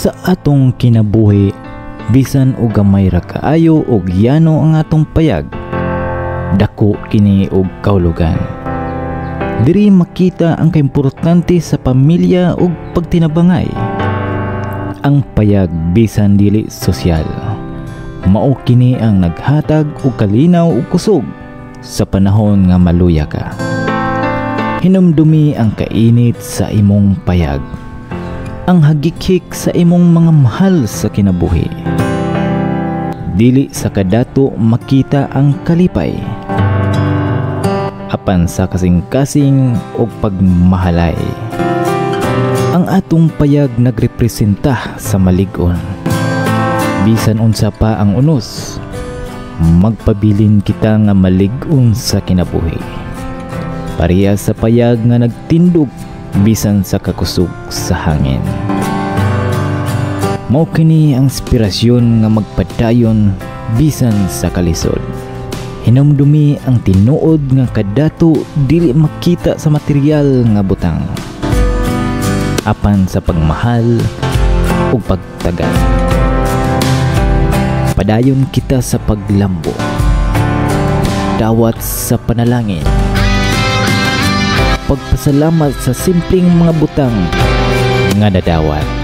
Sa atong kinabuhi, bisan og gamay ra kaayo og yano ang atong payag, dako kini og kahulugan. Diri makita ang kaimportante sa pamilya ug pagtinabangay. Ang payag, bisan dili sosyal, mao kini ang naghatag og kalinaw ug kusog sa panahon nga maluya ka. Hinumdumi ang kainit sa imong payag, ang hagikhik sa imong mga mahal sa kinabuhi. Dili sa kadato makita ang kalipay, apan sa kasing-kasing ug pagmahalay. Ang atong payag nagrepresenta sa malig-on. Bisan unsa pa ang unos, magpabilin kita nga malig-on sa kinabuhi. Pareha sa payag nga nagtindog bisan sa kakusog sa hangin. Mao kini ang inspirasyon nga magpadayon bisan sa kalisod. Hinumdumi ang tinuod nga kadato dili makita sa material nga butang, apan sa pagmahal ug pagtagan. Padayon kita sa paglambo. Dawat sa panalangin. Pagpasalamat sa simpleng mga butang nga nadawat.